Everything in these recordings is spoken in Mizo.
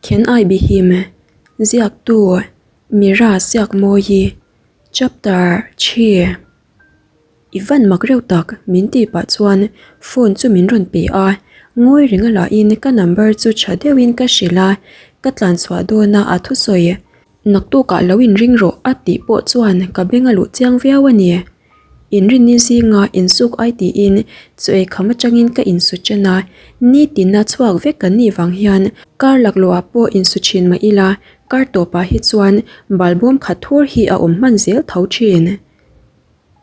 Can I be him? Ziaktu, Mira Siakmawi, Chapter xii. I van mak reuh tak min tih pah chuan phone chu min rawn pe a, ngawi reng a lahin ka number chu tha deuhin ka hrilh a, ka tlan chhuah dawn a a thusawi. Naktukah lo inring rawh a tih pawh chuan ka beng a luh chiang viau a ni. Inrinni zinga insuk ai tiin chaw ei kham atangin ka insu chen a, nitina chhuak vek kan nih vang hian kar laklawhah pawh insu thin mah ila kar tawpah hi chuan balbawm khat thur hi a awm hman zel tho thin.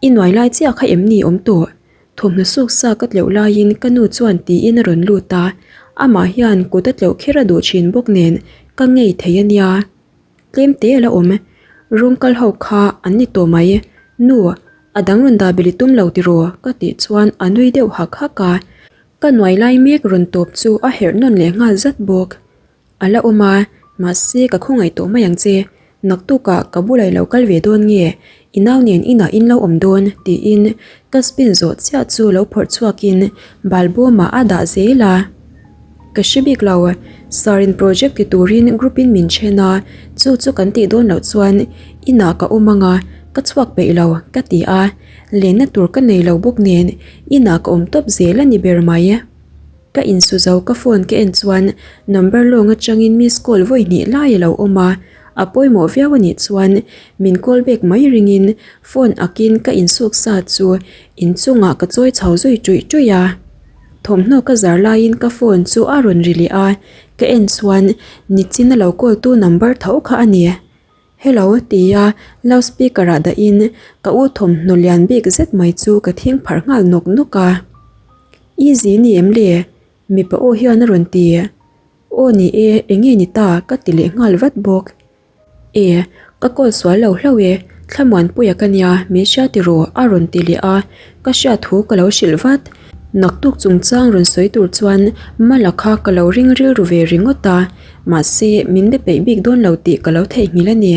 I nuai lai chiah kha em ni awm tawh? Thawmhnaw suk sa ka tleuh laiin ka nu chuan tiin a rawn lut a, amah hian kut a tleuh kher a duh thin bawk nen ka ngei thei a nia. Tlem te a la awm, rawng kal ho kha an ni tawh mai. Nu, a dang rawn dah belh i tum lo tiraw? ka tih chuan a nui deuh hak hak a, ka nuai lai mek rawn tawp chu a herh nawn leh nghal zat bawk. A la awm a, mahse ka khawngaih tawh mai ang che. Naktukah ka bulah i lo kal ve dawn nge? I nau nen inah in lo awm dawn? tiin ka spin zawh chiah chu lo phawrh chhuakin balbawmah a dah zel a. Ka hre bik lo, sir in project ti turin group in min then a, chu chu kan tih dawn loh chuan inah ka awm ang a, ka chhuak peih lo ka ti a, lenna tur ka nei lo bawk nen inah ka awm tawp zel a ni ber mai. Ka insu zo ka phone ka en chuan number lawng atangin miss call vawi hnih lai a lo awm a, a pawimawh viau a nih chuan min call back mai ringin phone akin ka insuk sa chu inchungah ka chawi chho zui ṭuih ṭuih a. Thawmhnaw ka zar laiin ka phone chu a rawn ri leh a, ka en chuan nichin a lo call tu number tho kha a ni. Hello tia loud speaker ah dahin ka u thawmhnaw lian bik zet mai chu ka thing pharh nghal nawk nawk a. I zi ni em le? Mipa aw hian a rawn ti. Aw ni e, enge ni ta ka ti leh nghal vat bawk. E, ka call sual lo hlauh e, Thlamuanpuia ka nia, min hria tiraw? a rawn ti leh a, ka hriat thu ka lo hrilh vat. Naktuk chungchang rawn sawi tur chuan Mala kha ka lo ring rilru ve ringawt a, mahse min be peih bik dawn lo tih ka lo theihnghilh a ni.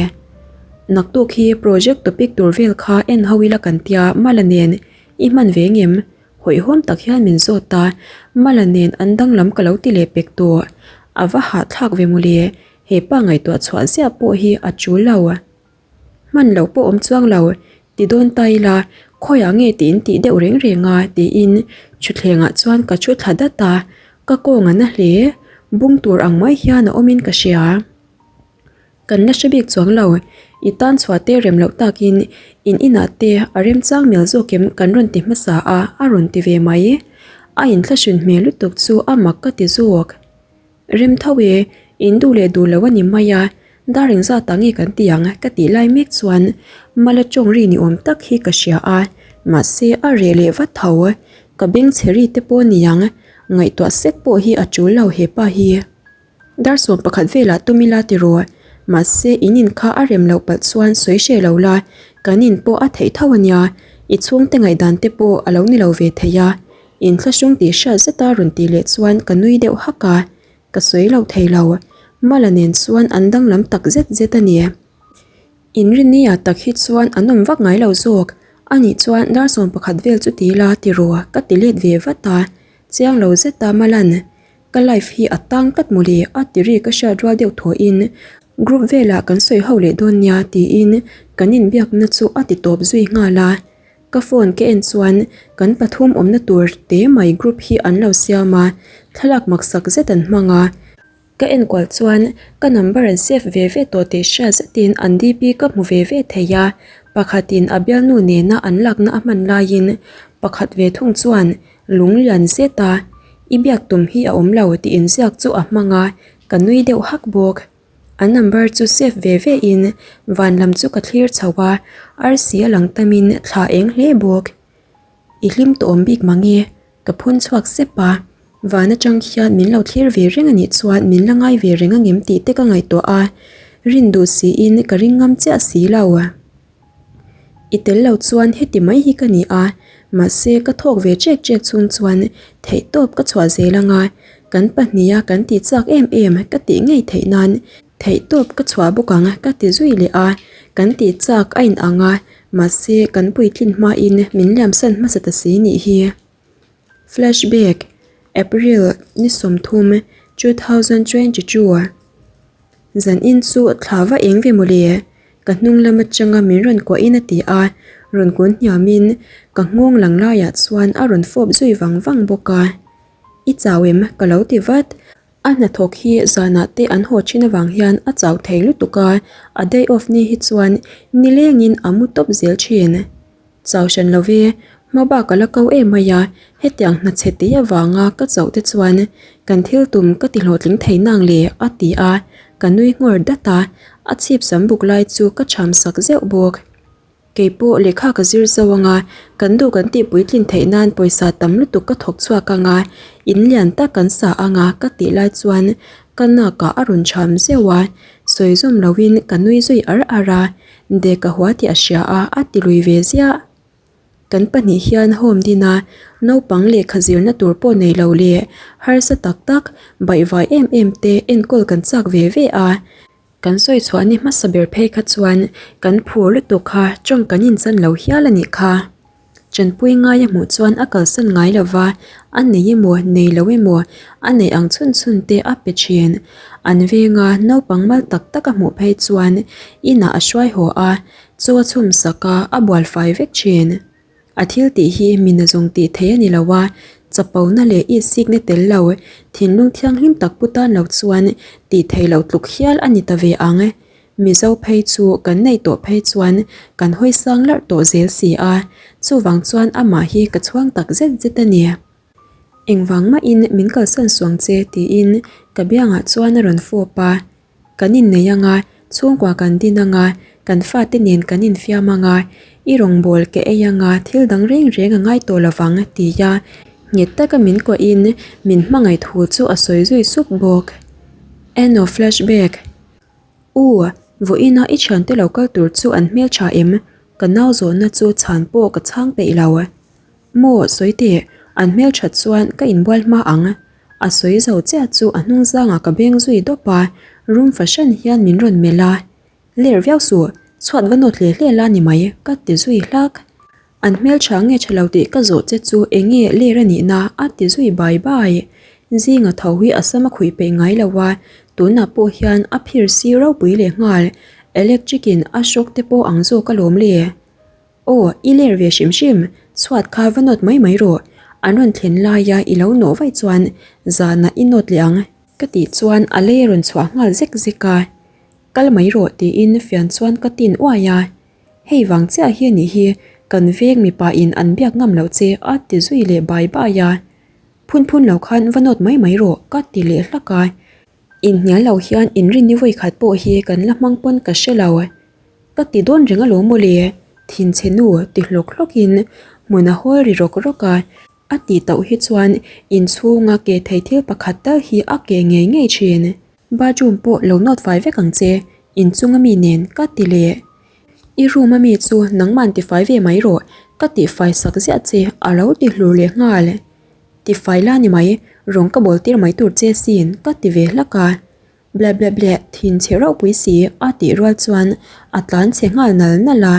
Naktuk hi project topic tur vel kha en ho ila kan tia Mala nen i hman ve ngem? Hawihhawm tak hian min zawt a, Mala nen an danglam ka lo ti leh pek tawh. A va hahthlak ve mawle, He pa ngaihtuah chhuah ziah pawh hi a tul lo. Hman loh pawh awm chuang lo, ti dawn ta ila, khawiah nge tiin tih deuh reng reng a tiin thutthlengah chuan ka thu thla dat a, ka kawng a na hle, bung tur ang mai hian a awmin ka hria. Kan la hre bik chuang lo, i tan chhuah te rem loh takin in inah te a remchang mial zawk em kan rawn ti hmasa a, a rawn ti ve mai. A inthlahrun hmel lutuk chu a mak ka ti zawk. Rem tho e, in duh leh duh lo a ni mai a, dar engzat ah nge kan ti ang ka tih lai mek chuan Mala tawng ri ni awm tak hi ka hria a, mahse a reh leh vat tho. Ka beng chhe ri te pawh ni ang, ngaihtuah sek pawh hi a tul lo hepa hi. Dar 11 velah tum ila tiraw, mahse in in kha a rem loh palh chuan sawi hreh lo la, kan in pawh a theih tho a nia, i chhungte ngaihdan te pawh a lo ni lo ve thei a, Inthlahrung tih hriat zeta rawn tih leh chuan ka nui deuh hak a, ka sawi lo thei lo. Mala nen chuan an danglam tak zet zet a ni. Inrinni-ah tak hi chuan an awm vak ngai lo zawk. Anih chuan dar 11 vel chu ti ila tiraw ka ti let ve vat a, chiang lo zeta Mala'n ka life hi a tang tlat mawle a ti ri ka hriat rual deuh thawhin group velah kan sawi ho leh dawn nia tiin kan inbiakna chu a ti tawp zui nghal a. Ka phone ka en chuan kan pathum awmna tur te mai group hi an lo siam a, thlalak maksak zet an hmang a. Ka en kual chuan ka number an save ve ve tawh tih hriat zetin an DP ka hmu ve ve thei a, pakhatin a bialnu nena an lakna a hman laiin pakhat ve thung chuan lung lian zet a i biak tum hi a awm lo tih inziak chu a hmang a, ka nui deuh hak bawk. An number chu save ve ve in van lam chu ka thlir chho a, arsi a lang tam in thla eng hle bawk. I hlim tawh awm bik mang e, ka phun chhuak sep a, van atang hian min lo thlir ve reng anih chuan min la ngai ve reng angem tih te ka ngaihtuah a, rin duh si in ka ring ngam chiah si lo. I tel lo chuan heti mai hi ka ni a, mahse ka thawk ve chek chek chhung chuan theihtawp ka chhuah zel ang a, kan pahniha kan tih chak em em ka tih ngei theih nan theihtawp ka chhuah bawk ang ka ti zui leh a, kan tih chak a in ang a, mahse kan puitlin hmain min liamsan hmasa ta si nih hi. Flashback, April ni 30, 2022. Zanin chu thla va eng ve mawle? Ka hnung lam atanga min rawn kuahin a ti a, rawn kun hniamin ka nghawng lang laiah chuan a rawn fawp zui vang vang bawk a. I chau em? Ka lo ti vat. A hnathawk hi zanah te an haw thin avang hian a chau thei lutuk a, a day off ni hi chuan nilengin a mu tawp zel thin. Chau hran lo ve, hma bak a la ko em mai a, hetiang hna chhe tih avanga ka chauh te chuan kan thil tum ka ti hlawhtling thei nang le a ti a, ka nui nghawr dat a, a chhip sam buk lai chu ka cham sak zeuh bawk. Kei pawh lehkha ka zir zo anga, kan duh kan tih puitlin theih nan pawisa tam lutuk ka thawk chhuak anga, in lian tak kan sa anga ka tih lai chuan ka nakah a rawn cham zeuh a, sawi zawm loin ka nui zui ar ar a, Dek a hua tih a hria a, a ti lui ve ziah. Kan pahnih hian home din a, naupang lehkha zirna tur pawh nei lo leh harsa tak tak, baihvai em em te enkawl kan chak ve ve a. Kan sawi chhuah ni hmasa ber phei kha chuan kan phur lutuk kha tawng kan inchan lo hial a nih kha. Chanpui ngai a hmuh chuan a kalsan ngai lo va, a nei emaw nei lo emaw a neih ang chhun chhun te a pe thin. An venga naupang mal tak tak a hmuh phei chuan inah a hruai haw a, chaw a chhum sak a, a bual fai vek thin. A thil tih hi mi nazawng tih thei a ni lo a, chapona leh itsikna tel lo, thinlung thianghlim tak pu tan lo chuan tih theih loh tluk hial a ni ta ve ang. Mizo phei chu kan neih tawh phei chuan kan hawi sang larh tawh zel si a, chuvang chuan amah hi ka chhuang tak zet zet a ni. Engvang mahin min kalsan suang che tiin ka biangah chuan a rawn fawp a, Kan innei anga, chhungkua kan din anga, kan fate nen kan infiam anga, i rawngbâwl ka ei anga thil dang reng reng a ngai tawh lovang tia nghet taka min kuahin min hmangaih thu chu a sawi zui sup bawk. End of flashback. U, vawiina i thiante lo kal tur chu an hmel tha em? Ka nau zawhna chu chhan pawh ka chhang peih lo. Maw, sawi teh, an hmel that chuan ka inbual hma ang. A sawi zo chiah chu a hnung zangah ka beng zui dawp a, room fahran hian min rawn melh a. Ler viau suh, chhuat va nawt hle hle la ni mai, ka ti zui hlak. An hmeltha nge tha lo tih ka zawh che chu eng nge ler a nihna a ti zui bai bai. Zinga tho hi a sam a khuih peih ngai lo a, tunah pawh hian a phir si ropui leh nghal, electric in a shock te pawh ang zawk alawm le. Aw, i ler ve hrim hrim, chhuat kha va nawt mai mai rawh, an rawn thlen laia i lo nawh vaih chuan zanah i nawt leh ang ka tih chuan a lei a rawn chhuah nghal zek zek a. Kal mai rawh tiin fian chuan ka tin uai a. Hei vang chiah hi a nih hi, kan veng mipa in an biak ngam loh che a ti zui leh bai bai a. Phun phun lo khan va nawt mai mai rawh ka ti leh hlak a. Inhnial lo hian inrinni vawi khat pawh hi kan la hmang pawn ka hre lo. Ka ti dawn reng alawm mawle, thinchhe nu ti hlawk hlawk in hmun a hawl ri rawk rawk a. A tih tauh hi chuan inchhunga ke thei thil pakhat tal hi a ke ngei ngei thin. Bathroom pawh lo nawt fai vek ang che, inchunga mi nen ka ti leh. I room a mi chu nangman tifai ve mai rawh, ka tihfai sak ziah che a lo ti hlur leh nghal. Tifai la ni mai, rawng ka bawl tir mai tur che sin ka ti ve hlak a. Bleh bleh bleh, thin chhe ropui si a tih rual chuan a tlan chhe nghal nal nal a,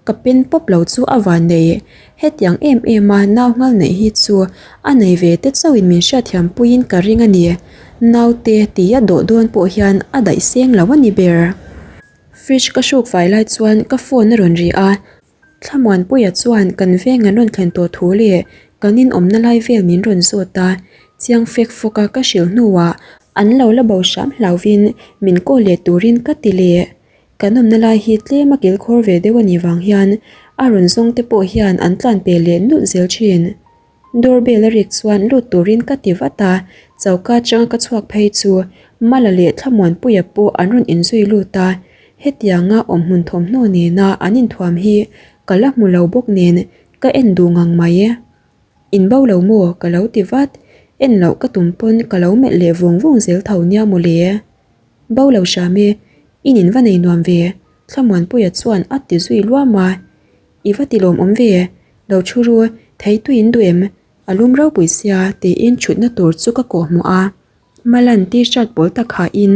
ka pen pawp lo chu a van nei. Hetiang em em a nau nghal neih hi chu a nei ve te chauhin min hriatthiam puiin ka ring a ni. Naute tia dawh dawn pawh hian a daih seng lo a ni ber. Fridge ka hruk fai lai chuan ka phone a rawn ri a, Thlamuanpuia chuan kan veng an rawn thlen tawh thu leh kan inawmna lai vel min rawn zawt a, chiang fek fawk a ka hrilh hnuah an lo la bo hram hlauvin min call leh turin ka ti leh. Kan awmna lai hi tlem a kilkhawr ve deuh a nih vang hian a rawn zawng te pawh hian an tlan pe leh nulh zel thin. Doorbell a rik chuan lut turin ka ti vat a, choka atanga ka chhuak phei chu Mala leh Thlamuanpuia pawh an rawn inzui lut a, hetianga awmhmun thawmhnaw nena an inthuam hi ka la hmu lo bawk nen ka en duh ngang mai. In bo lo maw? ka lo ti vat, en loh ka tum pawn ka lo melh leh vung vung zel tho nia mawle. Bo lo hram e, in in va nei nuam ve, Thlamuanpuia chuan a ti zui luam a. I va ti lawmawm ve, lo thu ru, thei tui in duh em? A lum ropui sia tiin thutna tur chu ka kawh hmuh a. Malan t-shirt pawl tak ha in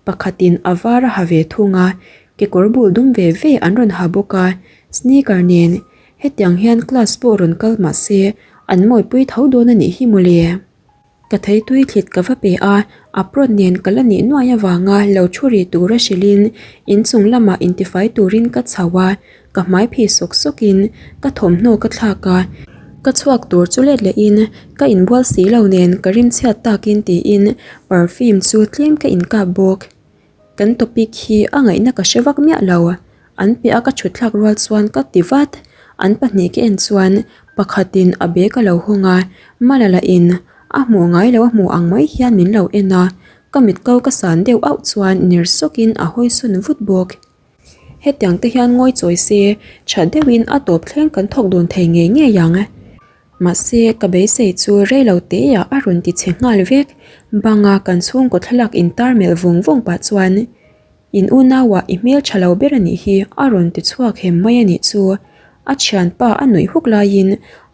pakhatin a var a ha ve thung a, kekawr bul dum ve ve an rawn ha bawk a, sneaker nen hetiang hian class pawh rawn kal mah se an mawipui tho dawn a nih hi mawle. Ka theitui thlit ka va pe a, apron nen ka la nih nuai avanga lo thu ri tura hrilhin inchung lamah intifai turin ka chho a, ka hmai phih sawk sawkin ka thawmhnaw ka thlak a, ka chhuak tur chu let lehin ka inbual si lo nen ka rimchhiat takin tiin perfume chu tlem ka inkap bawk. Kan topic hi a ngaihna ka hre vak miah lo. An piah a ka thut thlak rual chuan ka ti vat. An pahnih ka en chuan pakhatin a bag a lo hawng a, Malala in a hmuh ngai lo a hmuh ang mai hian min lo en a, ka mit ko ka san deuh auh chuan ner sawkin a hawi sawn vut bawk. Hetiang te hian ngawi chawi se, tha deuhin a tawp thleng kan thawk dun thei ngei ngei ang. Mahse, ka beisei chu rei lo teiah a rawn ti chhe nghal vek. Banga kan chhungkaw thlalak intar melh vung vung pah chuan, In unauah i hmel tha lo ber a nih hi a rawn ti chhuak hem mai a nih chu. A thianpa a nuih huk laiin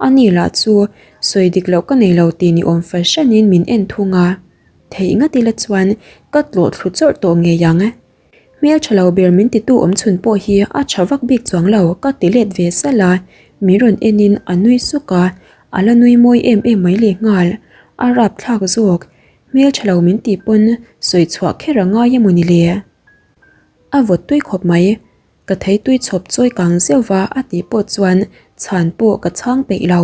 a ni lah chu sawi dik loh ka nei lo tih ni awm fahranin min en thung a. Theih ngat ila chuan ka tlawh thlu chawrh tawh ngei ang. Hmel tha lo ber min titu awm chhun pawh hi a tha vak bik chuang lo ka ti let ve salh a, min rawn enin a nui suk a, a la nui mawi em em mai leh nghal, a rap thlak zawk, hmel tha lo min tih pawn sawi chhuah kher a ngai emaw ni le? A vawt tui khawp mai, ka thei tui chhawp chawi kang zeuh va a tih pawh chuan chhan pawh ka chhang peih lo.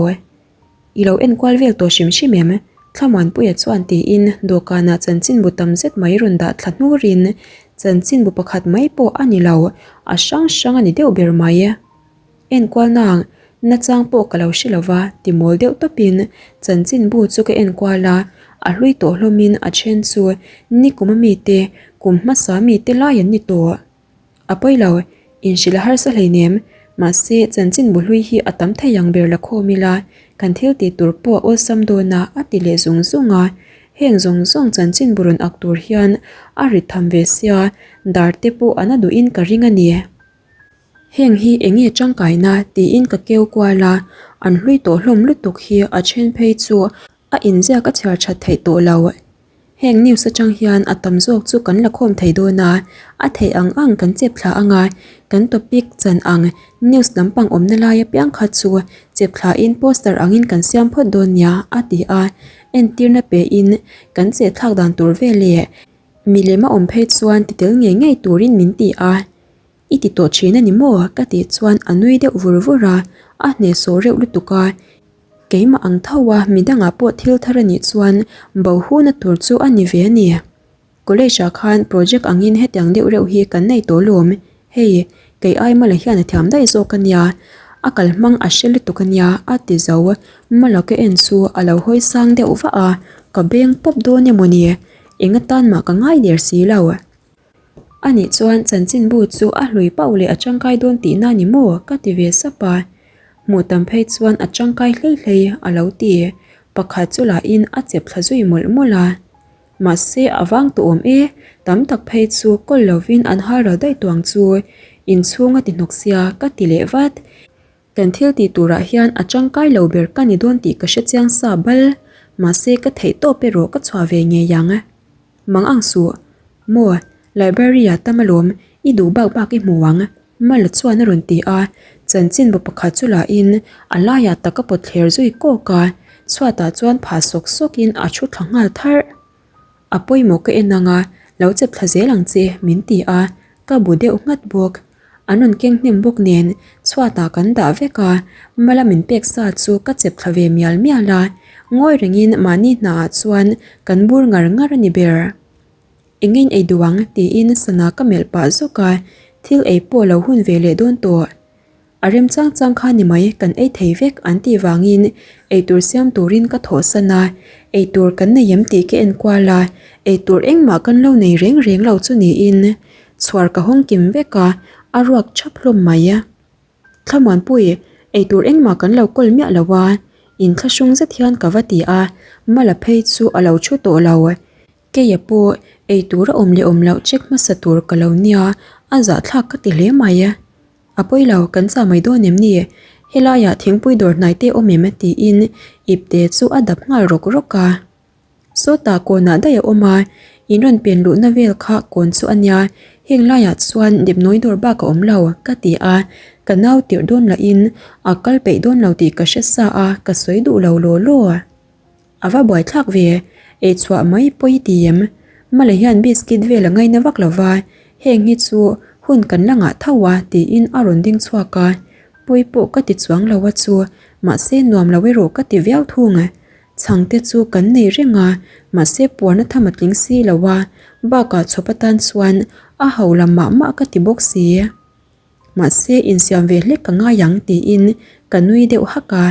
I lo enkual vel tawh hrim hrim em? Thlamuanpuia chuan tiin dawhkanah chanchinbu tam zet mai rawn dah thla hnurin chanchinbu pakhat mai pawh a ni lo, a hrang hrang a ni deuh ber mai. Enkual nang, nachang pawh ka lo hre lo va, ti mawl deuh tawpin chanchinbu chu ka enkual a, a hlui tawh hlawmin a then chu nikum a mite, kum hmasa mite lai an ni tawh. A pawi lo, inhrilh a harsa hleinem, mahse chanchin bu hlui hi a tam thei ang ber la khawm ila, kan thil tih tur pawh a awlsam dawn a, a ti leh zung zung a. Heng zawng zawng chanchin bu rawn ak tur hian a rit tham ve sia, dar te pawh a na duhin ka ring a ni. Heng hi eng nge tangkaina tiin ka keu kual a, an hlui tawh hlawm lutuk hi a then phei chu a inziak a chhiar that theih tawh lo. Heng news atang hian a tam zawk chu kan la khawm thei dawn a, a theih ang ang kan chep thla ang a, kan topic chan ang news lampang awmna lai apiang kha chu chep thla in poster angin kan siam phawt dawn nia a ti a, entirna pe in kan chet thlak dan tur vel leh milem a awm phei chuan ti tel ngei ngei turin min ti a, I ti tawh thin a ni maw? ka tih chuan a nui deuh vur vur a, a hnehsawh reuh lutuk a. Keimah ang tho a, midangah pawh thil thar a nih chuan bo huna tur chu a ni ve a ni. College ah khan project angin hetiang deuh reuh hi kan nei tawh lawm. Hei, kei ai Mala hian a thiam daih zawk a nia, a kal hmang a hre lutuk a nia a ti zo. Mala ka en chu a lo hawi sang deuh vah a, ka beng pawp dawn emaw ni? Eng atan mah ka ngai der si lo. A nih chuan chanchinbu chu a hlui pauh leh a tangkai dawn tihna ni maw? ka ti ve sap a. Hmuh tam phei chuan a tangkai hlei hlei a lo ti. Pakhat chu lahin a chep thla zui mawlh mawlh a. Mahse a vang tawh awm e, tam tak phei chu kawl lovin an hal ral daih tuang chu inchhung a ti hnawk sia ka ti leh vat. Kan thil tih turah hian a tangkai lo ber ka ni dawn tih ka hre chiang sa bal, mahse ka theih tawp erawh ka chhuah ve ngei ang. Mang ang suh. Maw, library ah tam alawm, i duh bak bak i hmu ang, Mala chuan a rawn ti a, chanchinbu pakhat chu lahin a laiah tak a pawt thler zui kawk a, chhuatah chuan phah sawk sawkin a thu thla nghal tharh. A pawimawh ka en ang a, lo chep thla zel ang che, min ti a, ka bu deuh nghat bawk. An rawn keng hnem bawk nen chhuatah kan dah vek a, mala min pek sa chu ka chep thla ve mial mial a, ngawi rengin mahni hnaah chuan kan bur ngar ngar a ni ber. Eng in ei duh ang? tiin sana ka melh pah zawk a, thil ei pawh lo hun ve leh dawn tawh. A remchang chang kha ni mai kan ei thei vek an tih vangin eitur siam turin ka thawhsan a, eitur kan nei em tih ka en kual a, eitur engmah kan lo nei reng reng lo chu niin chhuar ka hawng kim vek a, a ruak thap hlawm mai. Thlamuanpui, eitur engmah kan lo kawl miah lo a, inthlahrung zet hian ka va ti a, Mala phei chu a lo thu tawh lo. Keia pawh eitur a awm leh awm loh check hmasa tur ka lo nia, a zahthlak ka ti hle mai. A pawi lo, kan chah mai dawn em ni? Helaiah thingpui dawr hnai te awm em? tiin ipte chu a dap nghal rawk rawk a. Sawtah kawnah daih a awm a, in rawn pen luhna vel kha kawn chu a nia, heng laiah chuan depnawi dawr bak a awm lo, ka ti a. Ka nau tirh dawn lahin a kal peih dawn lo tih ka hre sa a, ka sawi duh lo law law. A va buaithlak ve. Eichhuah mai pawi ti em? Mala hian biscuit vel a ngaina vak lo va, heng hi chu hun kan la ngah tho a tiin a rawn ding chhuak a. Pawi pawh ka ti chuang lo a chu, mahse nuam lo erawh ka ti viau thung. Chhangte chu kan nei reng a, mahse puarna tham a tling si lo a, bakah chhawp atan chuan a ho lam mah mah ka ti bawk si. Mahse insiam ve hlek ka ngai ang tiin ka nui deuh hak a.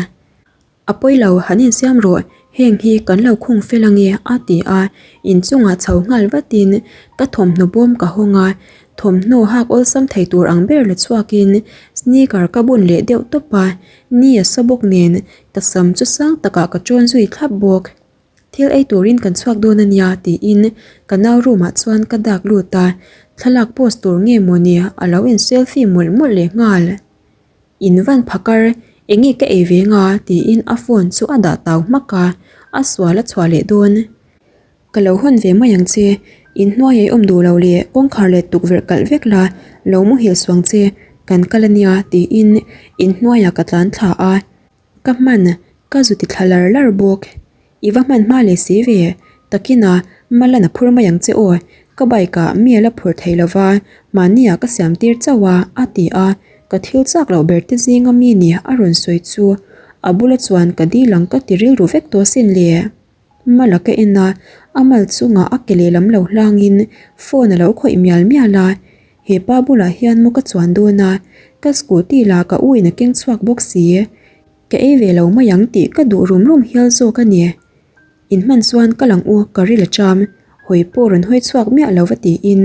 A pawi lo, han insiam rawh, heng hi kan lo khung fel ange a ti a, inchungah chho nghal vatin ka thawmhnaw bawm ka hawng a, thawmhnaw hak awlsam thei tur ang ber la chhuakin sneaker ka bun leh deuh tawp a, ni a sa bawk nen ka sam chu sang takah ka tawn zui thlap bawk. Thil ei turin kan chhuak dawn a nia tiin ka nau room ah chuan ka dak lut a, thlalak post tur nge mawni a lo in selfie mawlh mawlh leh nghal. In van phakar enge ka ei ve nga tiin a phone chu a dah tau hmak a, a sual a chhuah leh dawn. Ka lo hawn ve mai ang che, in hnuai ei awm duh lo leh kawngkhar leh tukverh kalh vek la, lo muhil suang che, kan kal a nia tiin in hnuaiah ka tlan thla a. Ka hman, ka zu ti thla lar lar bawk. I va hman hma leh si ve, takina Malan a phur mai ang che aw, ka bike ah mi a la phur thei lo va, mahni ah ka siam tir chauh a, a ti a, ka thil chak loh ber te zinga mi ni a rawn sawi chu a bula chuan ka dil ang ka ti rilru vek tawh asin le. Mala ka en a, a mal chungah a ke lehlam lo hlangin phone a lo khawih mial mial a, he pa bulah hian maw ka chuan dawn a, ka scooty lah ka u in a keng chhuak bawk si, ka ei ve lo mai ang tih ka duh rum rum hial zawk a ni. In hman chuan ka lang u ka ril a cham, hawi pawh rawn hawi chhuak miah lo va tiin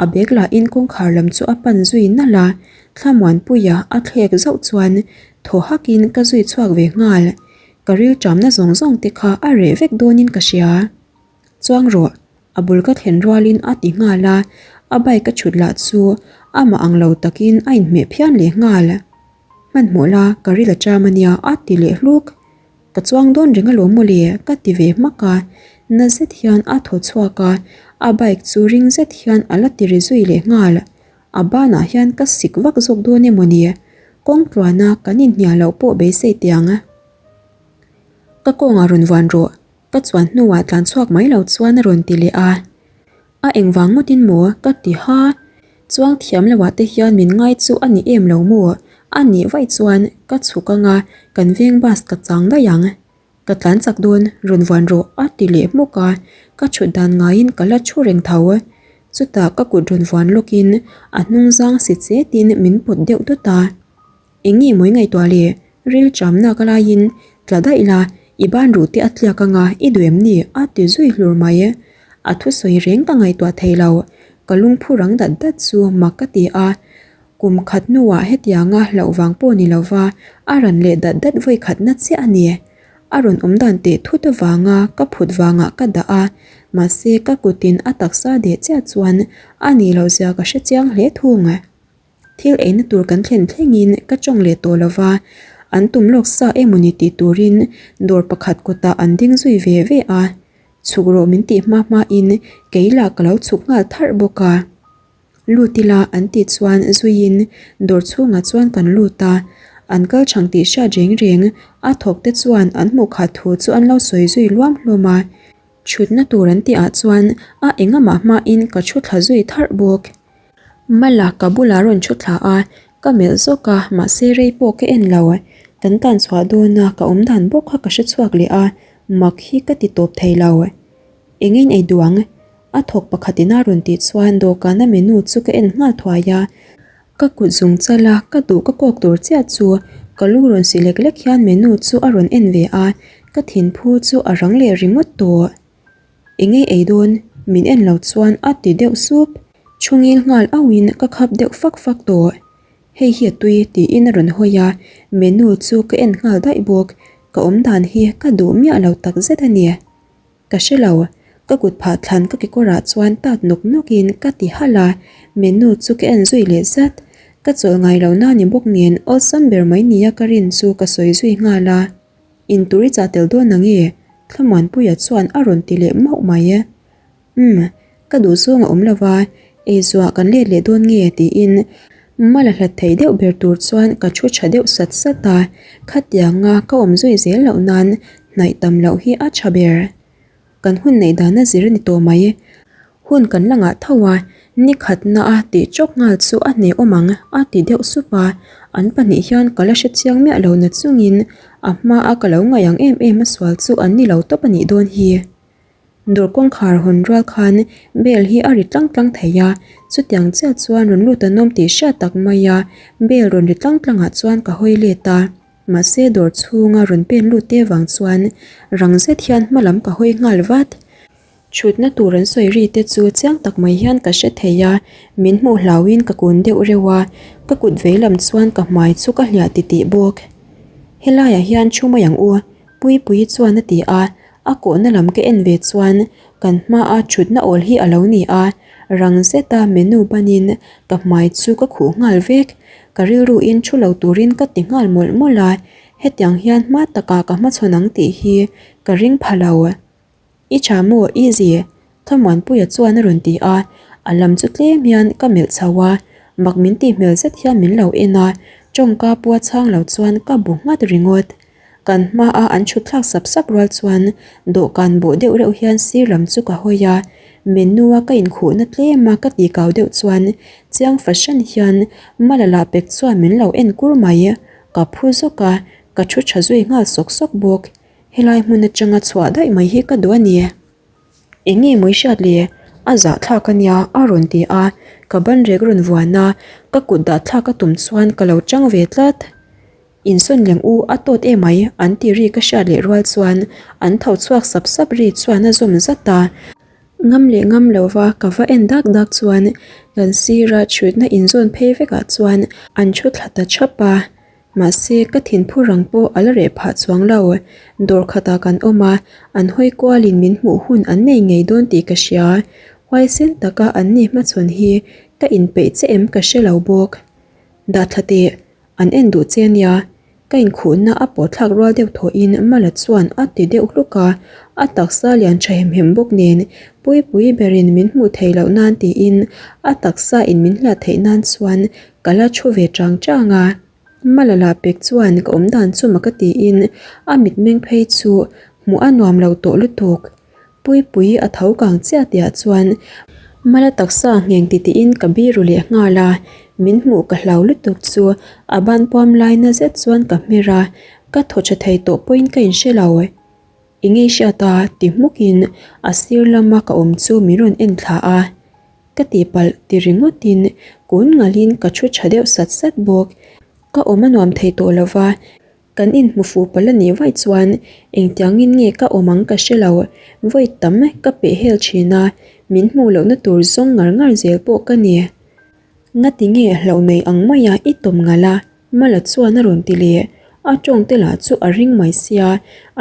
a bag lahin kawngkhar lam chu a pan zui nalh a, Thlamuanpuia a thlek zauh chuan thaw hakin ka zui chhuak ve nghal. Ka rilṭamna zawng zawng te kha a reh vek dawnin ka hria. Chuang rawh, a bul ka thlen rualin a ti nghal a, a bike a chhut lah chu amah ang lo takin a inhmeh phian leh nghal. Hmanhmawh la, ka ril a ṭam a nia a ti leh hluk. Ka chuang dawn reng alawm mawle ka ti ve hmak a, na zet hian a thaw chhuak a, a bike chu ring zet hian a la ti ri zui leh nghal. A banah hian ka sik vak zawk dawn emaw ni? Kawng tluana kan inhnial loh pawh beisei teh ang. Ka kawngah rawn vuan rawh, ka chuan hnuah tlan chhuak mai lo chuan a rawn ti leh a. A engvang ngawtin maw ka ti ha? Chuang thiam loah te hian min ngai chu a ni em lo maw? A nih vaih chuan ka chhuk anga kan veng bus ka chang daih ang. Ka tlan chak dawn, rawn vuan rawh a ti leh hmuk a, ka chhut dan ngaiin ka la thu reng tho. Chutah ka kut rawn vuan lawkin a hnung zang si chetin min pawt deuh dawt a. Eng nge mawi ngaihtuah le, ril chamna ka laiin tla daih la, i ban ruh te a tliak anga i duh em ni a ti zui hlur mai. A thusawi reng ka ngaihtuah thei lo, ka lungphu rang dat dat chu mak ka ti a. Kum khat hnuah hetianga hlauh vang pawh ni lova a ran leh dat dat vawi khatna chiah a ni. A rawn awm dan teh thut avanga ka phut vangah ka dah a, mahse ka kutin a taksa deh chiah chuan a nih loh zia ka hre chiang hle thung. Thil eina tur kan thlen thlengin ka tawng leh tawh lova, an tum lawk sa emawni tih turin dawr pakhat kawtah an ding zui ve ve a. Chhuk rawh min tih hma hmain kei lah ka lo chhuk nghal tharh bawk a. Lut ila an tih chuan zuiin dawr chhungah chuan kan lut a, an kal chhang tih hriat reng reng a thawk te chuan an hmuh khat thu chu an lo sawi zui luam hlawm a. Thutna tur an tih ah chuan a engamah hmain ka thu thla zui tharh bawk. Mala ka bulah rawn thu thla a, ka melh zawk a mahse rei pawh ka en lo. Kan tan chhuah dawn a ka awm dan bawk kha ka hre chhuak leh a, mak hi ka ti tawp thei lo. Engin ei duh ang? A thawk pakhat in a rawn tih chuan dawhkana menu chu ka en nghal thuai a, ka kut zung chal a ka duh ka kawk tur chiah chu ka lu rawn si lek lek hian menu chu a rawn en ve a, ka thinphu chu a rang leh ringawt tawh. Engei ei dawn? Min en lo chuan a ti deuh sup. Thu ngil nghal auhin ka khap deuh fak fak tawh. Hei hi a tui tiin a rawn hawi a, menu chu ka en nghal daih bawk. Ka awm dan hi ka duh miah lo takzet a ni. Ka hre lo, ka kut phah thlan ka kekawrah chuan tat nawk nawkin ka ti halh a, menu chu ka en zui leh zat. Ka chawlh ngai lo na ni bawk nen awlsam ber mai nia ka rin chu ka sawi zui nghal a. In tur i chah tel dawn ang e, Thlamuanpuia chuan a rawn ti leh mauh mai. Umm, ka duh zawng a awm lo va, eizuah kan let leh dawn nge tiin mala hlat thei deuh ber tur chuan ka thu tha deuh sat sat a, khatianga ka awm zui zel loh nan hnaih tam loh hi a tha ber. Kan hun neih dan a zir a ni tawh mai. Hun kan la ngah tho a, ni khatna a tih chawk nghal chu a hneh awm ang a ti deuh sup a, an pahnih hian ka la hre chiang miah lo na chungin a hma a ka lo ngaih ang em em a sual chu an ni lo tawp a nih dawn hi. Dawr kawngkhar hawn rual khan bell hi a ri tlang tlang thei a, chutiang chiah chuan rawn lut an awm tih hriat tak mai a, bell rawn ri tlang tlang ah chuan ka hawi let a, mahse dawr chhunga rawn pen lut te vang chuan rang zet hian hma lam ka hawi nghal vat. Thutna tur an sawi ri te chu chiang tak mai hian ka hre thei a, min hmuh hlauhin ka kun deuh reuh a, ka kut vei lam chuan ka hmai chu ka hliah titih bawk. Helaiah hian thu mai ang u, Puipuii chuan a ti a, a kawhna lam ka en ve chuan kan hmaa thutna awl hi a lo ni a, rang zeta menu banin ka hmai chu ka khuh nghal vek, ka rilruin thu lo turin ka ti nghal mawlh mawlh a, hetiang hian hma takah ka hmachhawn ang tih hi ka ring pha lo. I tha maw Izzy? Thamuanpuia chuan a rawn ti a, a lam chu tlem hian ka melh chho a, mak min tih hmel zet hian min lo en a, tawngka pua chhang lo chuan ka bu nghat ringawt. Kan hmaa an chhut thlak sap sap rual chuan dawhkan bawh deuh reuh hian sir lam chu ka hawi a, menu a ka inkhuhna tlem a ka ti kau deuh chuan chiang fahran hian Mala lah pek chuan min lo en kur mai, ka phu zawk a, ka thu tha zui nghal sawk sawk bawk. Helai hmun atanga chhuah daih mai hi ka duh a ni. Eng nge mawi hriat le? A zahthlak a nia a rawn ti a, ka ban rek rawn vuan a, ka kut dah thlak a tum chuan ka lo chang ve tlat. Insawn leng u a tawt emai an ti ri ka hriat leh rual chuan an tho chhuak sap sap ri chuan a zawm zat a. Ngam leh ngam lova ka va en dak dak chuan kan sira chhutna inzawn phei vekah chuan an thu thla ta thap a. Mahse, ka thinphu rang pawh a la reh phah chuang lo. Dawr khatah kan awm a, an hawi kualin min hmuh hun an nei ngei dawn tih ka hria. Huaisen taka an ni hmachhawn hi ka inpeih che em ka hre lo bawk. Dahthla teh, an en duh che nia. Ka inkhuhna a pawh thlak rual deuh thawhin Mala chuan a ti deuh hluk a, a taksa lian tha hem hem bawk nen Puipui berin min hmuh theih loh nan tiin a taksa in min hliah theih nan chuan ka la thu ve chang chang a. Malala pek chuan ka awm dan chu mak a tiin a mitmeng phei chu hmuh a nuam lo tawh lutuk. Puipui a tho kang chiah tihah chuan Mala taksa ngheng titiin ka biru leh nghal a, min hmuh ka hlau lutuk chu a ban puam lai na zet chuan ka hmer a, ka thaw tha thei tawh pawhin ka inhre lo. I ngei hriat a ti hmukin a sir lama ka awm chu min rawn en thla a. Ka tihpalh ti ringawtin kun ngalhin ka thu tha deuh sat sat bawk. Ka awm a nuam thei tawh lo va, kan inhmu fuh palh a nih vaih chuan engtiangin nge ka awm ang ka hre lo. Vawi tam ka peh hel thin a, min hmuh lohna tur zawng ngar ngar zel pawh ka ni. Ngati nge hlauh nei ang maia i tawm ngal a? Mala chuan a rawn ti leh. A tawng te lah chu a ring mai sia,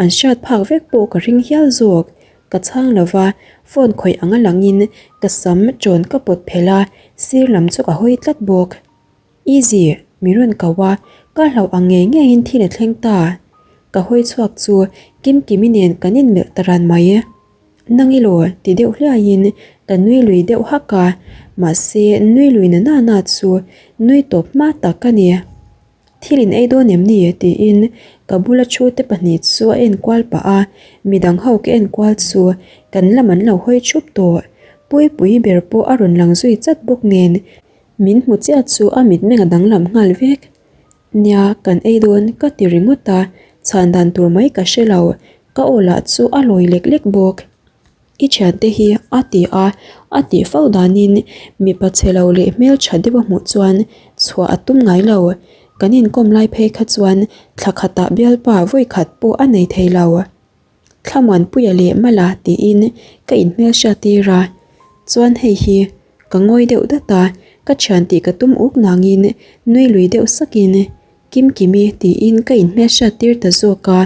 an hriat phak vek pawh ka ring hial zawk. Ka chhang lo va, phone khawih ang a langin ka sam ṭawn ka pawt phelh a, sir lam chu ka hawi tlat bawk. Easy, mi rawn ko a, ka hlauh ang ngei ngeiin thil a thleng ta. Ka hawi chhuak chu Kimkimi nen kan inmelh ta ran mai. Nang i law ti deuh hliaiin ka nui lui deuh hak a, mahse nui lui na na na chu nui tawp hma tak a ni. Thil in ei dawn em ni? tiin ka bula thu te pahnih chu a en kual pah a, midang ho ka en kual chu kan lam an lo hawi thup tawh. Puipui ber pawh a rawn lang zui chat bawk nen min hmu chiah chu a mitmeng a danglam nghal vek. Nia, kan ei dawn ka ti ringawt a, chhan dan tur mai ka hre lo, ka aw lah chu a lawi lek lek bawk. I thiante hi a ti a, a tih fo danin mipa chhe lo leh hmeltha deuh a hmuh chuan chhuah a tum ngai lo. Kan inkawm lai phei kha chuan thla khatah bialpa vawi khat pawh a nei thei lo. Thlamuanpuia leh Mala tiin ka inhmelhriat tir a, chuan hei hi ka ngawi deuh dat a, ka thian tih ka tum uk nangin nui lui deuh sakin Kimkimi tiin ka inhmelhriat tir ta zawk a,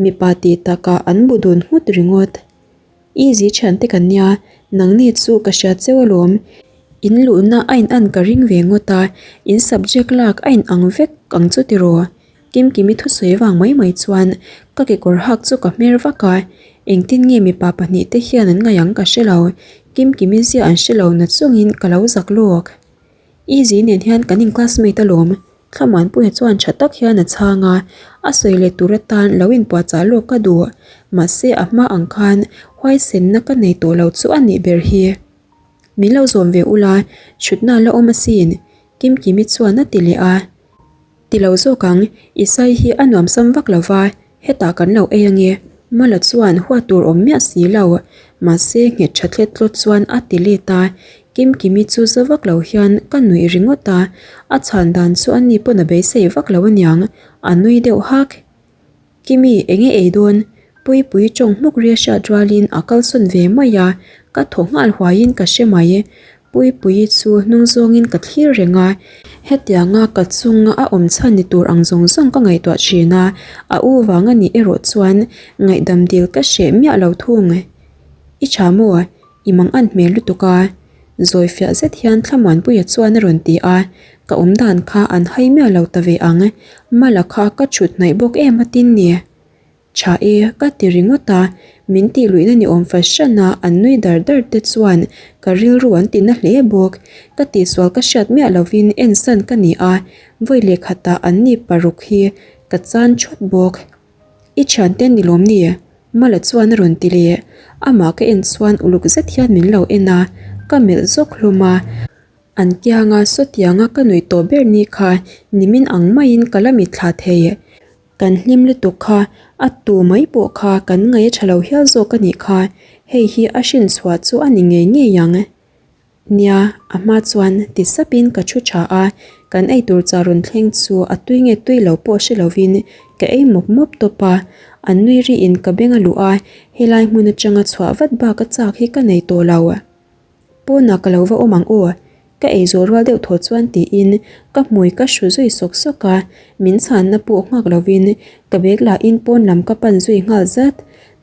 mipa tih takah an bu dun nghut ringawt. Easy thiante ka nia, nangni chu ka hria cheu alawm. In luhna a in an ka ring ve ngawt a, in subject lak a in ang vek ang chu tiraw? Kimkimi thusawi vang mai mai chuan ka kekawr hak chu ka hmer vak a, engtin nge mipa pahnihte hian an ngaih ang ka hre lo, Kimkimi zia an hre lo na chungin ka lo zak lawk. Easy nen hian kan in classmate alawm. Thlamuanpuia chuan tha tak hian a chhang a, a sawi leh tur atan lo inpuahchah lawk ka duh. Mahse a hma ang khan huaisenna ka nei tawh lo chu a nih ber hi. Min lo zawm ve ula, chhutna la awm asin, Kimkimi chuan a ti leh a. Ti lo zawk ang, i sai hi a nuam sam vak lo va, hetah kan lo ei ange. Mala chuan huat tur awm miah si lo, mahse nghet tha thlet tlawt chuan a ti let a. Kimkimi chu za vak lo hian ka nuih ringawt a, a chhan dan chu ani pawn a beisei vak lo aniang, a nui deuh hak. Kimi, enge ei dawn? Puipui tawng hmuk ria hriat rualin a kalsawn ve mai a, ka thaw nghal huaiin ka hre mai. Puipuii chu hnung zawngin ka thlir reng a, hetianga ka chunga a awm chhan ni tur ang zawng zawng ka ngaihtuah thin a, a u vang a nih erawh chuan ngaihdam dil ka hreh miah lo thung. I tha maw? I mang an hmel lutuk a. Zawi fiah zet hian Thlamuanpuia chuan a rawn ti a, ka awm dan kha an hai miah lo ta ve ang, Mala kha ka chhut hnaih bawk em a tin ni? Tha e, ka ti ringawt a, min tih luihna ni awm fahran a an nui dar dar te chuan ka rilru an ti na hle bawk, ka tihsual ka hriat miah lovin ensan ka ni a, vawi leh khatah an ni paruk hi ka chan thut bawk. I thiante ni lawm ni? Mala chuan a rawn ti leh. Amah ka en chuan uluk zet hian min lo en a, ka melh zawk hlawm a. An kianga sawtianga ka nuih tawh ber ni kha nimin ang maiin ka la mitthla thei. Kan hlim lutuk kha, a tu mai pawh kha kan ngaih a tha lo hial zawk a nih kha, hei hi a hrinchhuah chu a ni ngei ngei ang. Nia, a hma chuan ti sapin ka thu tha a, kan eitur chah rawn thleng chu a tui nge tui lo pawh hre lovin ka ei mawp mawp tawp a, an nui rihin ka beng a luh a, helai hmun atanga chhuah vat bak a chak hi ka nei tawh lo. Pawnah ka lo va awm ang aw, ka ei zawh rual deuh thaw chuan tiin ka hmui ka hru zui sawk sawk a, min chhanna pawh nghak lovin ka bag lahin pawn lam ka pan zui nghal zat.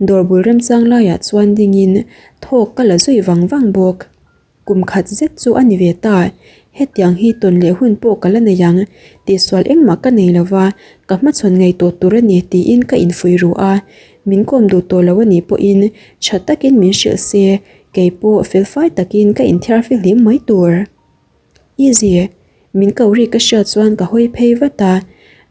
Dawr bul remchang laiah chuan dingin thawk ka la zui vang vang bawk. Kum khat zet chu a ni ve ta. Hetiang hi tawn leh hun pawh ka la nei ang. Tihsual engmah ka nei lova, ka hmachhawn ngei tawh tur a ni tiin ka infuih ru a. Min kawm duh tawh lo a nih pawhin tha takin min hrilh se, kei pawh felfai takin ka inthiar fihlim mai tur. Easy, min ko ri ka hriat chuan ka hawi phei vat a,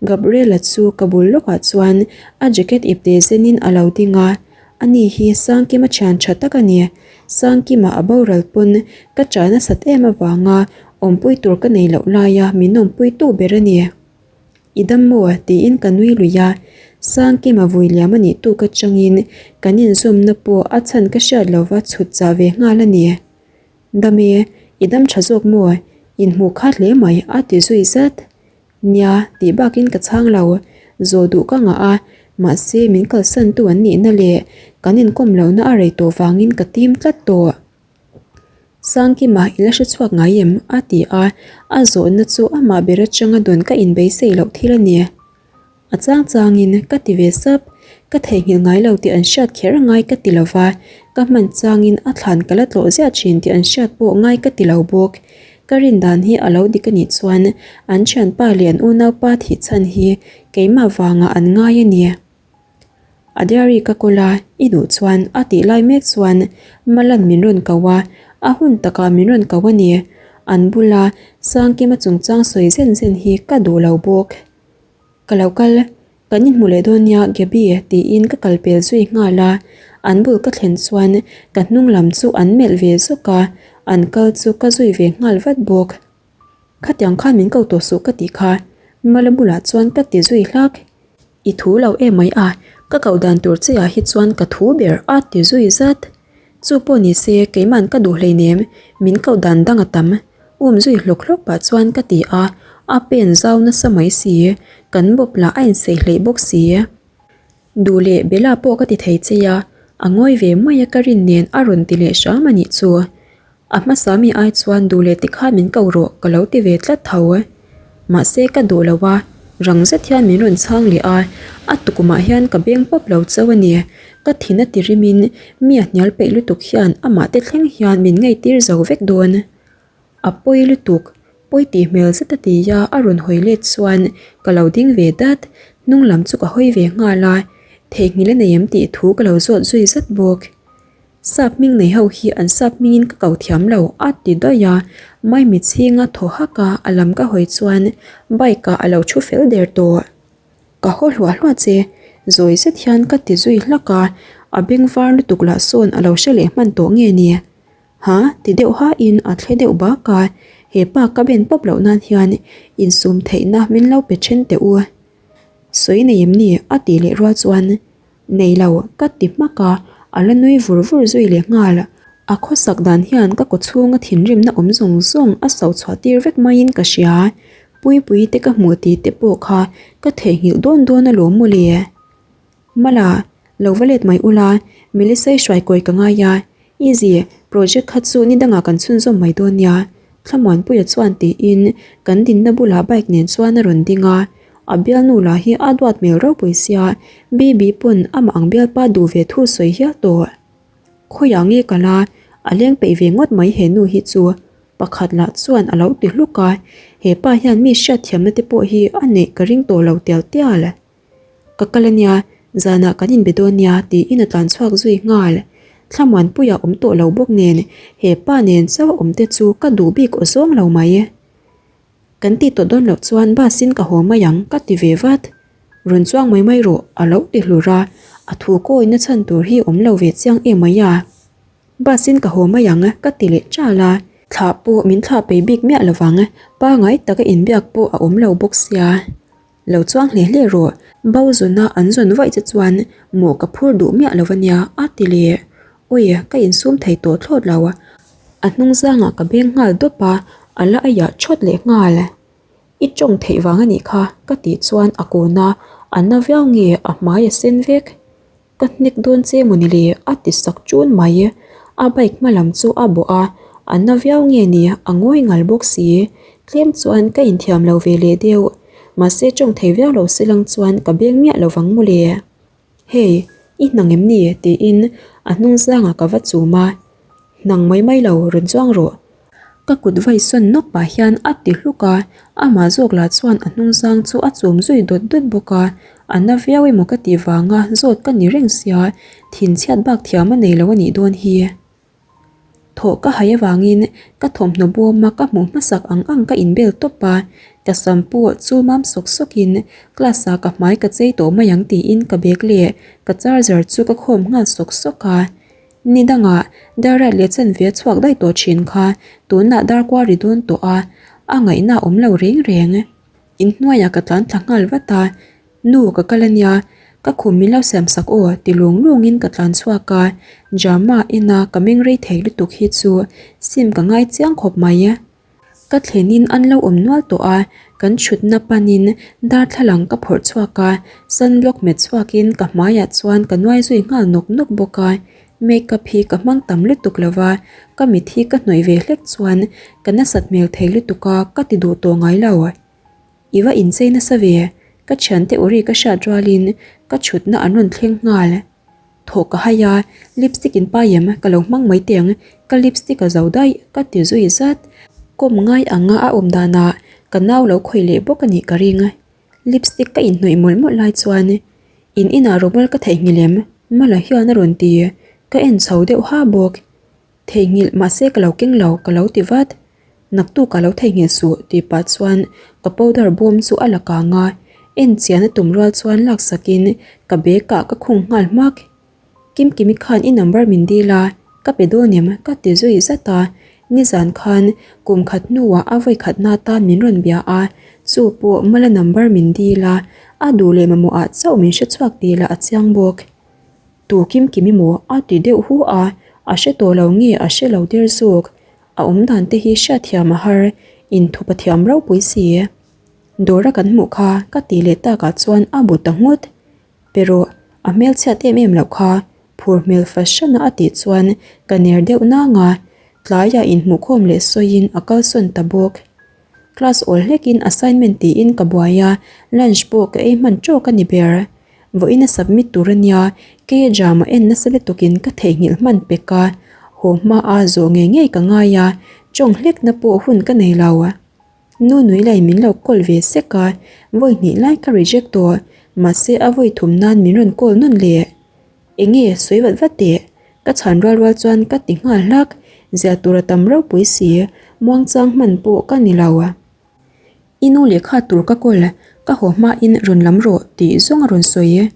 Gabriela chu ka bul lawkah chuan a jacket ipte zenin a lo ding a, ani hi Sangkima thian tha tak a ni. Sangkima a boral pawn ka chah nasat em avanga awmpui tur ka nei loh laia min awmpuitu ber a ni. I dam maw? tiin ka nui lui a, Sangkima vui liam a nih tuk atangin kan inzawmna pawh a chhan ka hriat lova chhut chah ve nghal a ni. Dam e, i dam tha zawk maw? Inhmuh khat hle mai a ti zui zat. Nia, tih bakin ka chhang lo. Zawh duh ka ngah a, mahse min kalsantu an nihna leh kan inkawm lohna a rei tawh vangin ka tim tlat tawh. Sangkima i la hre chhuak ngai em? a ti a, a zawhna chu amah ber atanga dawn ka inbeisei loh thil a ni. A chang changin ka ti ve sap, ka theihnghilh ngai lo tih an hriat kher ngai ka ti lo va, ka hman changin a thlan ka la tlawh ziah thin tih an hriat pawh ngai ka ti lo bawk. Ka rin dan hi a lo dik a nih chuan an thianpa leh an unaupa thih chhan hi keimah vangah an ngai a ni. A diary ka kawl a, i duh chuan a tih lai mek chuan Malan min rawn ko a, a hun takah min rawn ko a ni. An bula Sangkima chungchang sawi zen zen hi ka duh lo bawk. Ka lo kal, kan inhmu leh dawn nia Gaby tiin ka kal pel zui nghal a, an bul ka thlen chuan ka hnung lam chu an melh ve zawk a, an kal chu ka zui ve nghal vat bawk. Khatiang khan min ko tawh suh ka tih kha Mala bulah chuan ka ti zui hlak. I thu lo em mai a, ka koh dan tur che ah hi chuan ka thu ber a ti zui zat. Chu pawh ni se keiman ka duh hleinem, min koh dan dang a tam. Um zui hlawk hlawk pah chuan ka ti a, a pen zau nasa mai si, kan bawp lah a insaih hleih bawk si. Duh leh Bella pawh ka ti thei che a, a ngawi ve mai a ka rin nen a rawn ti leh hram a nih chu. A hmasa mi ai chuan duh leh tikhan min ko rawh ka lo ti ve tlat tho. Mahse ka duh lo a, rang zet hian min rawn chhang leh a, a tukumah hian ka beng pawp lo chauh a ni. Ka thin a ti rimin mi a hnial peih lutuk hian amah te thleng hian min ngeitir zo vek dawn. A pawi lutuk, pawi tih hmel zet a ti a, a rawn hawi let chuan ka lo ding ve dat, hnung lam chu ka hawi ve nghal a, theihnghilh a nei em tih thu ka lo zawt zui zat bawk. Sap hming nei ho hi an sap hmingin ka ko thiam lo a ti daih a, Maimichhinga thaw hak a a lam ka hawi chuan bike ah a lo thu fel der tawh. Ka haw hluah hluah che, zawi zet hian ka ti zui hlak a, a beng var lutuk lah sawn a lo hre leh hman tawh nge ni? Ha? Ti deuh hain a thle deuh bak a, he pa ka ben pawp loh nan hian insum theihna min lo pe then teh u. Sawi nei em ni? A tih leh rual chuan Nei lo, ka ti hmak a, a la nui vur vur zui leh nghal. A khawsak dan hian ka kawchhunga thinrimna awm zawng zawng a so chhuah tir vek maiin ka hria. Puipui te ka hmuh tih te pawh kha ka theihnghilh dawn dawn alawm mawle. Mala, lo va let mai ula, Melissa-i hruai kawi ka ngai a, Easy, project kha chu ni dangah kan chhunzawm mai dawn nia, Thlamuanpuia chuan tiin kan dinna bulah bike nen chuan a rawn ding a. A bialnu lah hi a duat hmel ropui sia, Bibi pawn amah ang bialpa duh ve thu sawi hial tawh. Khawiah nge ka la, a leng peih ve ngawt mai he nu hi chu, pakhat lah chuan a lo ti hluk a, he pa hian mi hriatthiamna te pawh hi a neih ka ring tawh lo tial tial. Ka kal ania, zanah kan inbe dawn nia tiin a tlan chhuak zui nghal. Thlamuanpuia awm tawh lo bawk nen he pa nen chauh awm te chu ka duh bik aw zawng lo mai. Kan tih tawh dawn loh chuan bus in ka haw mai ang ka ti ve vat. Rawn chuang mai mai rawh a lo ti hlur a, a thu kawina chhan tur hi awm lo ve chiang em mai a. Bus in ka haw mai ang ka ti leh ṭal a. Thlah pawh min thlah pei bik miah lovang, pangai taka inbiak pawh a awm lo bawk sia. Lo chuang hle hle rawh, bo zawna an zawn vaih che chuan mawh ka phur duh miah lo ania a ti leh. Awi, ka insum thei tawh thlawt lo. A hnung zangah ka beng nghal dawp a, a la aiah thawt leh nghal. I tawng theih vang a nih kha ka tih chuan a kun a, a na viau nge a hmai a sen vek. Ka hnek dawn che mawni le a ti sak chun mai. A bike hma lam chu a bawh a, a na viau nge ni a ngawi ngal bawk si. Tlem chuan ka inthiam lo ve leh deuh. Mahse tawng thei viau lo se lang chuan ka beng miah lo vang mawle. Hey, i hnang em ni? tiin a hnung zangah ka va chum a. Hnang mai mai lo, rawn chuang rawh. Ka kut vai sawn nawk pah hian a ti hluk a, amah zawk lah chuan a hnung zang chu a chum zui dawt dawt bawk a, a na viau emaw ka tih vanga zawt ka ni reng sia, thinchhiat bak thiam a nei lo a nih dawn hi. Thawh ka hai avangin ka thawmhnaw bawma ka hmuh hmasak ang ang ka inbel tawp a, ka sam pawh chu mam sawk sawkin class ah ka hmai ka chei tawh mai ang tiin ka bag leh ka charger chu ka khawm nghal sawk sawk a. Ni dangah dar rat leh chanve a chhuak daih tawh thin kha tunah dar kua ri dawn tawh a, a ngaihna a awm lo reng reng. Inhnuaiah ka tlan thla nghal vat a, Nu ka kal ania, ka khum min lo siam sak aw ti lung lungin ka tlan chhuak a, drama ena ka meng rei thei lutuk hi chu sim ka ngai chiang khawp mai. Ka thlenin an lo awm nual tawh a, kan thutna panin darthlalang ka phawrh chhuak a, sunblock hmet chhuakin ka hmaiah chuan ka nuai zui nghal nawk nawk bawk a, makeup hi ka hmang tam lutuk lo va, ka mit hi ka hnawih ve hlek chuan ka nasat hmel thei lutuk a, ka ti duh tawh ngai lo. I va inchei nasa ve, ka thiante uri ka hriat rualin ka thutna an rawn thleng nghal. Thawh ka hai a, lipstick in pai em ka lo hmang mai teng, ka lipstick a zo daih ka ti zui zat. Kawm ngai anga a awm danah ka nau lo khawih leh bawk a nih ka ring. Lipstick ka inhnawih mawlh mawlh lai chuan in inah rawmawl ka theihnghilh em? Mala hian a rawn ti, ka en chho deuh ha bawk. Theihnghilh mahse ka lo keng lo ka lo ti vat. Naktuk a lo theihnghilh suh tih pah chuan ka powder bawm chu a la kang a, en chian a tum rual chuan laksakin ka bag ah ka khung nghal hmak. Kimkimi khan i number min dil a, ka pe dawn em ka ti zui zat a, nizan khan kum khat hnuah a vawi khatna tan min rawn bia a, chu pawh mala number min dil a, a duh leh mamawh ah chauh min hrechhuak tih lah a chiang bawk. Tu Kimkimi maw a ti deuh hu a, a hre tawh lo nge a hre lo der zawk. A awm dan te hi hriatthiam a har, inthup a thiam ropui si. Dawr a kan hmuh kha ka tih leh takah chuan a bu ta nghut. Pe rawh, a hmelchhiat em em loh kha, phur hmel fahran a a tih chuan ka ner deuh nang a, tlaiah inhmuhkhawm leh sawiin a kalsawn ta bawk. Class awl hlekin assignment tiin ka buai a, lunch pawh ka ei hman tawk a ni ber. Vawiin a submit tur a nia, kei a drama en nasa lutukin ka theihnghilh hman pek a, haw hma a zawh ngei ngei ka ngai a, tawng hlekna pawh hun ka nei lo. Nu nui lai min lo call ve sek a, vawi hnih lai ka reject tawh, mahse a vawi thum nan min rawn call nawn leh. Enge sawi vat vat teh? Ka chhan rual rual chuan ka ti nghal hlak, ziah tur a tam ropui si, muangchang hman pawh ka ni lo. I nu lehkha tur ka kawl, ka haw hmain rawn lam rawh tih zawng a rawn sawi.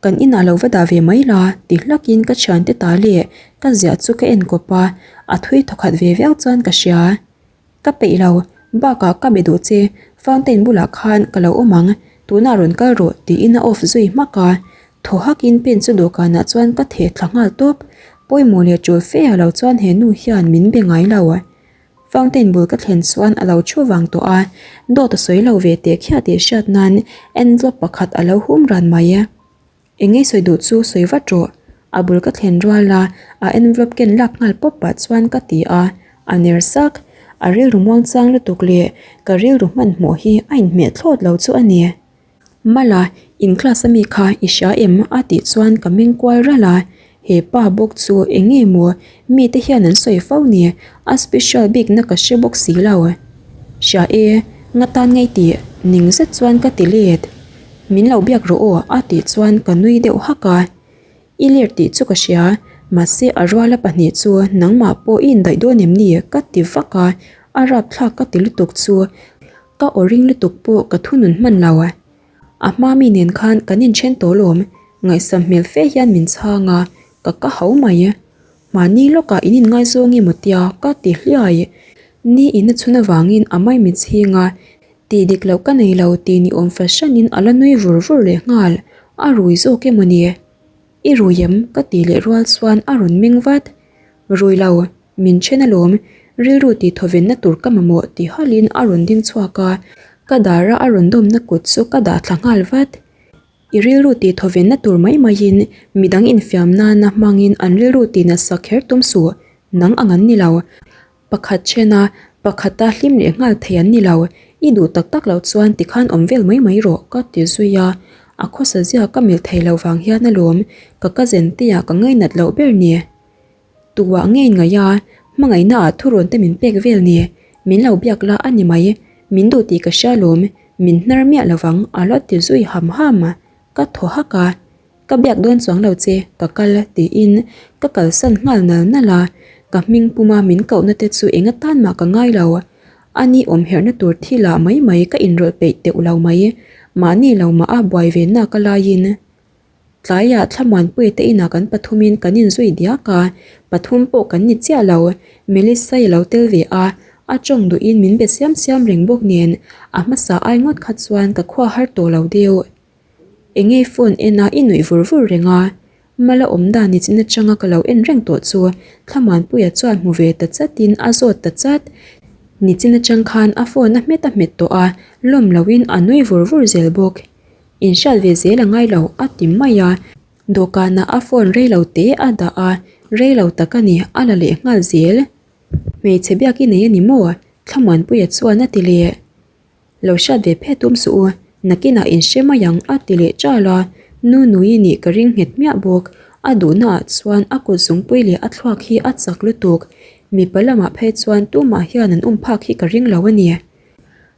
Kan inah lo va dah ve mai la ti hlakin ka thiante ta leh ka ziah chu ka en kawp a, a thui thawkhat ve viau chuan ka hria. Ka peih lo, bakah ka be duh che, fountain bulah khan ka lo awm ang, tunah rawn kal rawh tiin a off zui hmak a, thaw hakin pen chu dawhkanah chuan ka theh thla nghal tawp, pawimawh leh tul fe ah lo chuan he nu hian min be ngai lo. Fountain bul ka thlen chuan a lo thu vang tawh a, dawt a sawi lo ve teh khiah tih hriat nan envelope pakhat a lo hum ran mai. Eng nge sawi duh chu sawi vat rawh. A bul ka thlen rual a, a envelope ken lak nghal pawp pah chuan ka ti a, a ner sak. A rilru muangchang lutuk leh ka rilru hmanhmawh hi a inhmeh thlawt lo chu a ni. Mala, in class ami kha i hria em? a tih chuan ka meng kual ralh a, he pa bawk chu eng nge maw mite hian an sawi fo ni, a special bikna ka hre bawk si lo. Hria e, nga tan ngei tih ning zet chuan ka ti let. Min lo biak rawh aw a tih chuan ka nui deuh hak a, I ler tih chu ka hria, mahse a ruala pahnih chu nangmah pawh i indaih dawn em ni? ka ti vak a, a rapthlak ka ti lutuk chu ka aw ring lutuk pawh ka thunun hman lo. A hma mi nen khan kan inthen tawh lawm, ngaihsam hmel fe hian min chhang a, ka ka hau mai. Mahni lawkah in inngaizawng emaw tia ka ti hliai. Ni in a chhun avangin a maimi chhing a, Tih dik loh ka nei lo tih ni awm fahranin a la nui vur vur leh nghal, a rui zawk emaw ni? I rui em? ka tih leh rual chuan a rawn meng vat. Rui lo, min then alawm, rilru tih thawvenna tur ka mamawh ti halhin a rawn ding chhuak a, ka dara a rawn dawmna kut chu ka dah thla nghal vat. I rilru tih thawvenna tur mai maiin midang infiam nana hmangin an rilru tih nasa kher tum suh, nang ang an ni lo. Pakhat thena pakhata hlim leh nghal thei an ni lo, i duh tak tak loh chuan tikhan awm vel mai mai rawh ka ti zui a, a khawsa zia ka milh thei lo vang hian alawm ka cousin te ah ka ngainat loh ber ni. Tuah ngei ngaih a, hmangaihna ah thurawn te min pek vel ni, min lo biak la a ni mai, min duh tih ka hria alawm, min hnar miah lovang a la ti zui ham ham a, ka thaw hak a. Ka biak dawn chuang lo che, ka kal tiin ka kalsan nghal nal nal a, ka hming puma min kohna te chu eng atan mah ka ngai lo. A ni awm herhna tur thil ah mai mai ka inrawlh peih teuh lo mai, mahni lo mah a buai ve nak a laiin. Tlaiah Thlamuanpuia te inah kan pathumin kan inzui diak a, pathum pawh kan ni chiah lo, Melissa-i lo tel ve a, a tawng duhin min be siam siam reng bawk nen a hmasa ai ngawt kha chuan ka khua har tawh lo deuh. Enge phone en a i nuih vur vur reng a, Mala awm dan ni chin atanga ka lo en reng tawh chu Thlamuanpuia chuan hmu ve ta chatin a zawt ta chat. Ni chin atang khan a phone a hmet a hmet tawh a, lawm loin a nui vur vur zel bawk. Inhriat ve zel a ngai lo a ti mai a, dawhkanah a phone rei lo te a dah a, rei lo tak a ni a la leh nghal zel. Hmeichhe biak i nei a ni maw? Thlamuanpuia chuan a ti leh. Lo hriat ve phet tum suh u, nakinah in hre mai ang a ti leh chal a, nu nui nih ka ring nghet hmiah bawk. A duhna ah chuan a kut zungpui leh a thluak hi a chak lutuk, mipa lamah phei chuan tumah hian an um phak hi ka ring lo a ni.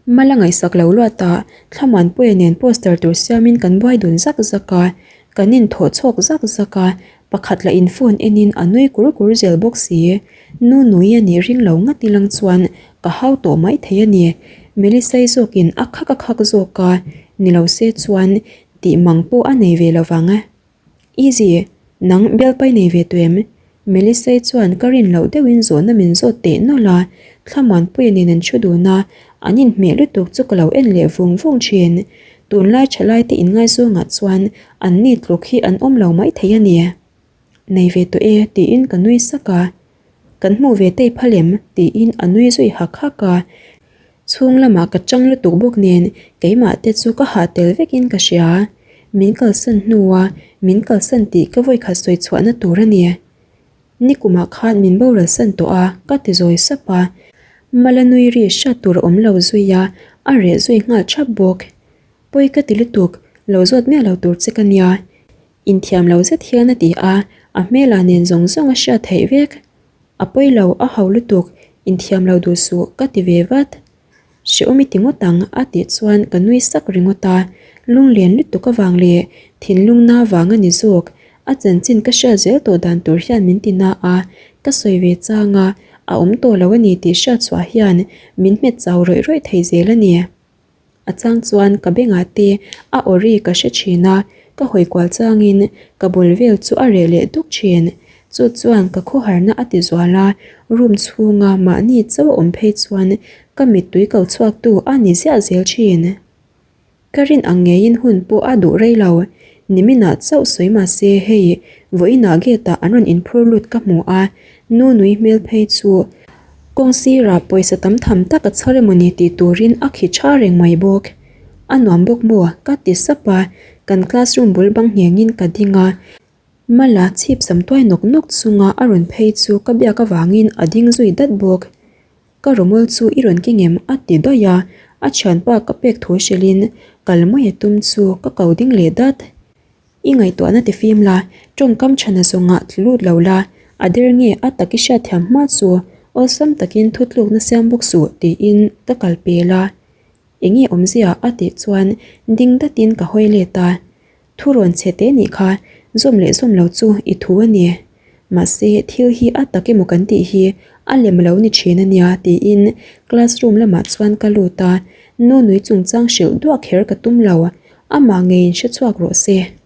Mala ngaihsak lo luat a, Thlamuanpuia nen poster tur siamin kan buai dun zak zak a, kan inthawh chhawk zak zak a, Pakhat lah in phone en in a nui kur kur zel bawk si. Nu nui a nih ring lo ngat ilang chuan ka hau tawh mai thei a ni. Melisai zawk in a khak a khak zawk a, ni lo se chuan tih mang pawh a nei ve lo vang. Easy, nang bialpai nei ve tawh em? Melisai chuan ka rin loh deuh in zawhna min zawt teh nawlh a, Thlamuanpuia nen an thu dun a, an inhmeh lutuk chu ka lo en leh vung vung thin. Tunlai thalai te inngaizawngah chuan an ni tluk hi an awm lo mai thei a ni. Nei ve tawh e tiin ka nui sak a, Kan hmuh ve tei phal em? tiin a nui zui hak hak a. Chhung lamah ka chang lutuk bawk nen keimah te chu ka hah tel vekin ka hria. Min kalsan hnua min kalsan tih ka vawikhat sawi chhuahna tur a ni. Nikumah khan min boral san tawh a, ka ti zawi sap a. Mala nui ri hriat tur a awm lo zui a, a reh zui nghal thap bawk. Pawi ka ti lutuk, lo zawt miah lo tur che ka nia. Inthiam lo zet hian a ti a, a hmelah nen zawng zawng a hriat theih vek. A pawi lo, a ho lutuk, inthiam lo duh suh, ka ti ve vat. Hrehawm i ti ngawt ang a tih chuan ka nui sak ringawt a, lunglen lutuk avang leh thinlung na vang a ni zawk. A chanchin ka hriat zel tawh dan tur hian min ti na a, ka sawi ve chang a, a awm tawh lo a ni tih hriat chhuah hian min hmet chau rawih rawih thei zel a ni. A chang chuan ka bengah te a aw ri ka hre thin a, ka hawi kual changin ka bul vel chu a reh leh duk thin. Chu chuan ka khawharna a ti zual a, room chhunga mahni chauh a awm phei chuan ka mittui ko chhuaktu a ni ziah zel thin. Ka rin ang ngeiin hun pawh a duh rei lo. Niminah chauh sawi mah se hei vawiinah gate ah an rawn inphur lut ka hmu a, nu nui hmel phei chu kawng sirah pawisa tam tham tak a chhar emawni tih turin a khi tha reng mai bawk. A nuam bawk maw? Ka ti sap a, kan classroom bul bang nghengin ka ding a, Mala chhip sam tuai nawk nawk chunga a rawn phei chu ka biak avangin a ding zui dat bawk. Ka rawmawl chu i rawn keng em? a ti daih a, a thianpa ka pek thu hrilhin kal mai a tum chu ka ko ding leh dat. I ngaihtuahna ti fim la, tawngkam chhana zawngah tlu lut lo la, a der nge a tak i hriatthiam hma chu awlsam takin thutlukna siam bawk suh tiin ka kal pel a. Enge awmzia a tih chuan ding datin ka hawi let a. Thu rawn chhe te nih kha zawm leh zawm lo chu i thu a ni. Mahse thil hi a tak emaw kan tih hi a lem lo ni thin a nia tiin classroom lamah chuan ka lut a, nu nui chungchang hrilh duah kher ka tum lo, amah ngeiin hre chhuak rawh se.